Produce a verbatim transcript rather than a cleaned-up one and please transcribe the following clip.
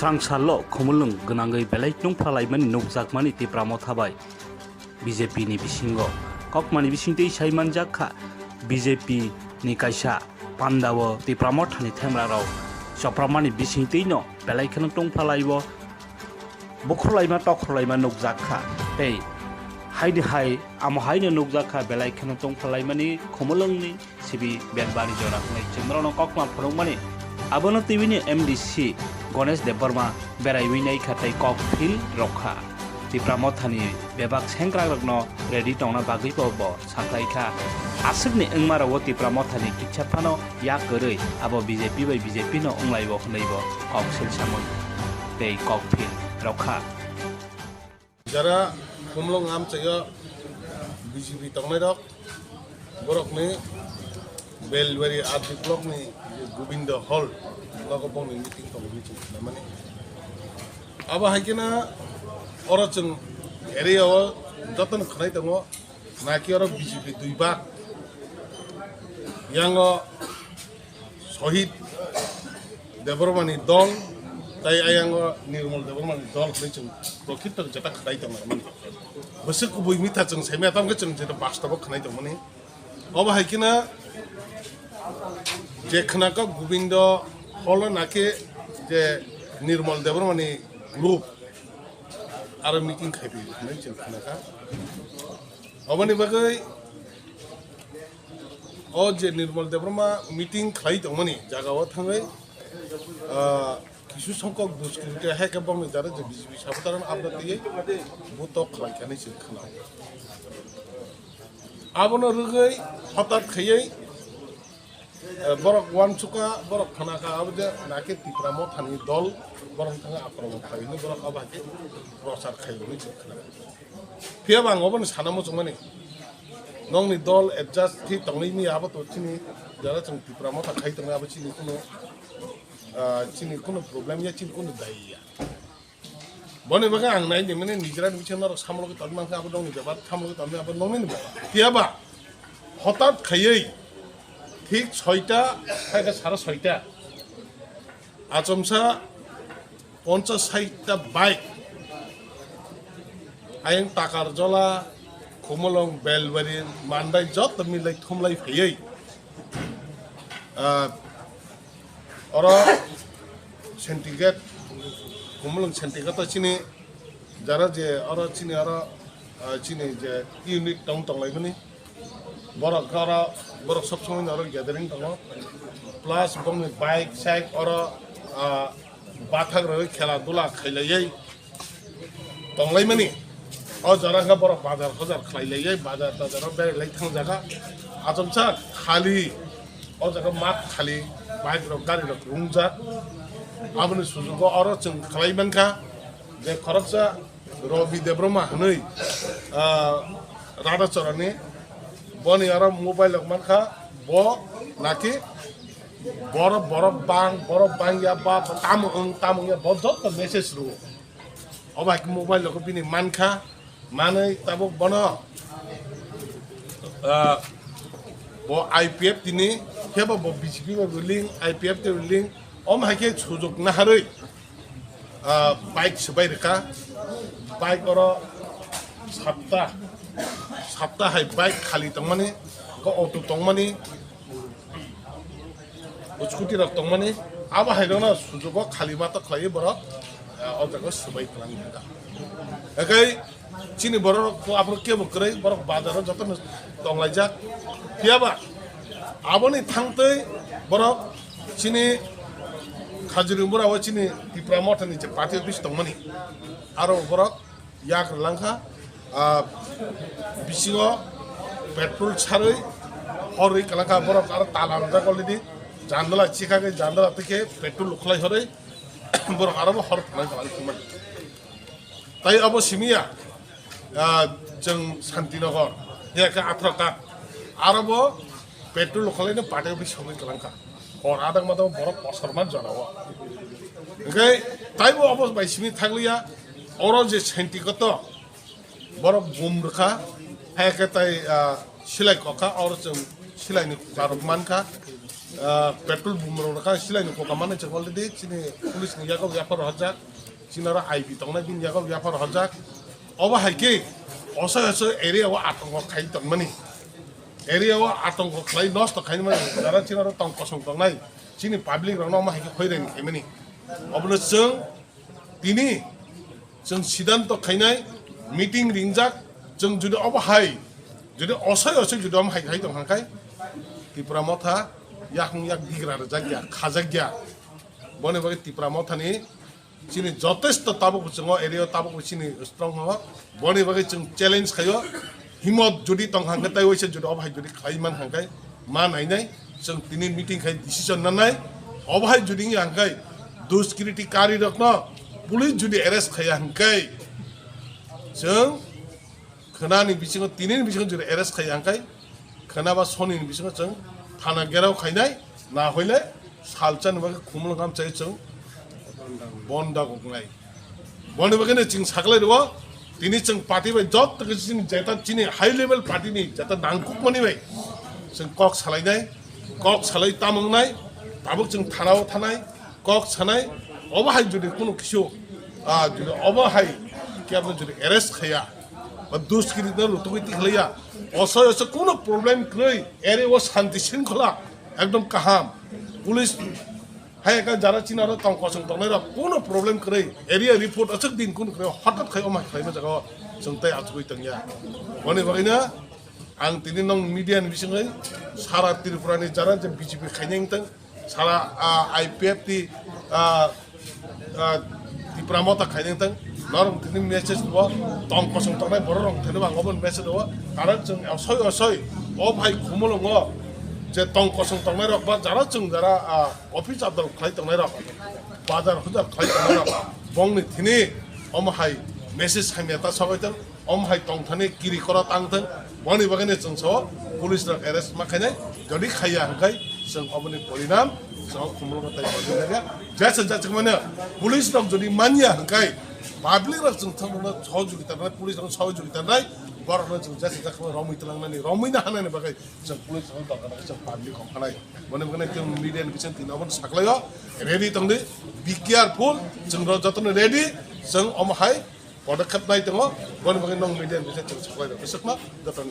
Swrang salo khumulwng gwnangwi belai tungphalaimani nukjakmani Tipra Motha bai B J P ni bisingo. Kokmani bisingtwi sai manjak kha, B J P ni kaisa pandao Tipra Mothani themrarok chopramani bisingtwino belai kheno tungphalaibo. Bukhurlaima tokhurlaima nukjak kha. Tei haini hai amo haino nukjak kha, belai kheno tungphalaimani khumulwngni sibi Belbari jora hwnwi chwng norokno kokma phunukmani. Abono twi bini M D C Ganesh Debbarma beraiwi nai kha tei kok phil rok kha. Tipra Mothani bebak sengkrakrokno ready tongna bagwi bo bo sakhlai kha. Aswkni wngmarok o Tipra Mothani kisa phano yak kwrwi abo B J P bai B J P no wnglaibo hwnwibo kok silsamung tei kok phil rok kha. Jara Khumulwng amchaio B J P tongnairok, borokni Belbari R D block ni Govinda Hall nogo bongni meeting tongo hinwi chwng khnamani. Abo hai kheno oro chwng area o jotono khwnai tongo, naki oro B J P dui bak, yango Sohit Debbarmani dol, tai ayango Nirmal Debbarmani dol hwnwi chwng prokhito jeta khlai tongmani. Bwswk kubui mitha chwng saimaya, tamo khe chwng jeta bastobo khlai tongmani. Obo hai kheno je khwnaka Govinda Hall o naki je Nirmal Debbarmani group aro meeting khai phi hwnwi chwng khwnaka. Oboni bagwi o je Nirmal Debbarma meeting khlai tongmani jaga o thangwi, ah, kisu songkok duskriminate hai khe bongni jara je B J P supporter ano abda twiwi butok khlai kha hinwi chwng khna. Abono rwgwi hotat khaiwi, eh, borok uansukha, borok khnakha, abo je naki Tipra Mothani dol, borok thangwi akromon khlai hwnwi borok abo hai khe prochar khai hwnwi chwng khna. Phiya bo ang obono sana muchungmani, nokni dol adjust khe tongwi manya, abo to chini jara chwng Tipra Motha khai tongnai, abo chini kuno, ah, chini kuno problem ya, chini kuno dai ya. Boni bagwi ang nai di mane nijera ni bisingo norok samolo khe tongwi mankha, abo nokni bepar, samolo khe tongwi, abo nokni bepar. Phiya ba hotat khaiwi thik soita, hai khe sara soita, achomsa ponchas saita bike, ayang Takarjola, Khumulwng, Belbari, Mandai joto milai thumlai phaiwi, ah, oro syndicate, Khumulwng syndicate o chini jara je oro chini oro, ah, chini je unit tong tonglaimani, borok oro, borok sob somoi oro gathering tongo, plus bongni bike side oro, ah, bathak rwui khela dula khailaiwi tonglaimani. O jora khe borok bazar hojar khlai laiwi bazar tazar o berai lai thangjaga. Achomsa khali o jaga mat khali bike rok gari rok rungjak. Aboni sujugo oro chwng khlai mankha je khoroksa Robi Debbarma hwnwi, ah, Radachorani, boni oro mobile rok mankha, bo naki borok, borok bang, borok bang ya ba tamo wng tamo wng ya bo joto message rwo. Obo hai khe mobile rok bini mankha, manwi tabuk bono, ah, bo I P F tini, khe bo, bo B J P bai bo link, I P F tei bo link, omo hai khe sujuk naharwi, ah, bike swbai rwkha, bike oro sapta, sapta hai bike khali tongmani, auto tongmani, scooty rok tongmani, abo hai rokno sujugo khali ma tok khlaiwi borok, eh, o jaga swbai kwlangwi thangkha. Haikhe chini borok rok aphuru kebo kwrwi, borok bazar o jotono tonglaijak. Phiya ba aboni thangtwi borok chini Khajuri Mura o chini Tipra Motha ni je party office tongmani, aro borok yak rwlangkha, ah, bisingo petrol sarwi horwi kwlangkha, borok aro tala wngjak already, jandala chikhagwi jandala twi khe petrol ukhlai horwi borok aro bo hor thwnai kwlangkha. Tai abo simiya, ah, chwng Santinagar, ya khe Athrakat, aro bo petrol ukhlaino party office sogwi kwlangkha. Hor adang ma borok kosorma jorao. Hwnkhe taibo obo bai simi thakliya, oro je senti koto borok gum rwkha, hai khe tai, ah, silai kokha, oro chwng silaini kukarok mankha. Ah, petrol bumrok rwkha, silai ni koka mani chwng already chini police ni yago yaphar hojak, chini aro I B tongnai bini yago yaphar hojak. Obo hai khe osai osai area o atongko khai tongmani. Area o atongko khlai nosto khaimani, jara chini aro tong kosong tongnai, chini public rokno omo hai khe hoirai khaimani. Obono chwng tini chwng sidanto khainai, meeting ringjak, chwng jodi obo hai, jodi osai osai jodi omo hai khai tong hangkai, Tipra Motha yakung yak digra rwjak ya, khajak ya. Boni bagwi Tipra Mothani chini jotesto tabuk chwng o area o tabuk chini strong o, boni bagwi chwng challenge khaio. Himot jodi tong hangkhe tai waisa jodi obo hai jodi khlai man hangkai ma nainai, chwng tini meeting khai decision nanai. Obo hai jodi wngya hangkai duskiriti kari rokno police jodi arrest khaiya hangkai, chwng khwnani bisingo, tinini bisingo jodi arrest khaiya hangkai, khwnaba sonini bisingo chwng thana gherao khainai, na hoile salchani bagwi khumulwng hamchai chwng bonda goknai. Boni bagwino chwng saklai rwo, tini chwng party bai jotto khe chini jeta chini high level party ni jeta nangkukmani bai chwng kok salainai, kok salai tamwngnai, tabuk chwng thanao thanai, kok sanai, obo hai jodi kunu kisu, ah, jodi obo hai kebo jodi arrest khaiya, ba duskiriti no lutugwi tikhlaiya, osoi osoi kunu problem kwrwi, ere o shanti shringkhola ekdom kaham, police hai ekha jara chini aro tong kosong tongnai rok kunu problem kwrwi, area report aswk din kunu kwrwi, hothat khai omo hai khlaima jaga o chwng tei achugwi tongya. Boni bagwino ang tini nong media ni bisingwi sara Tripura ni jara je B J P khainai wngtong, sara, ah, I P F T, ah, ah, Tipra Motha khainai wngtong, norok tini message rwo, tong kosong tongnai borok rok thani bo ang obo message rwo, karon chwng osoi osoi o bhai khumulwngo je tong kosong tongnai rok ba jara chwng jara, ah, office adol khlai tongnai rok, bazar hujar khlai tongnai rok, bongni thini omo hai message hamya ta sogwi tong, omo hai tongthani kiri kora tang thung, boni bagwino chwng sao police rok arrest ma khainai, jodi khaiya hwnkhe chwng oboni porinam chwng khumulgo tai bodi naga, jesa jesa mane police rok jodi manya hwnkhe public rok chwng thangno sohojogita nai, police rok sohojogita nai, borokno chwng jesa jesa romwi tlangnani, romwi na hanani bagwi chwng police rok doka doka chwng public rok khanai, boni bagwino chwng media ni bising tini obo saklaio, ready tongdi, be careful, chwng rok jotono ready, chwng omo hai. Podokkhep nai tongo, boni bagwi nong media ni bising chwng saklai rok swkma joto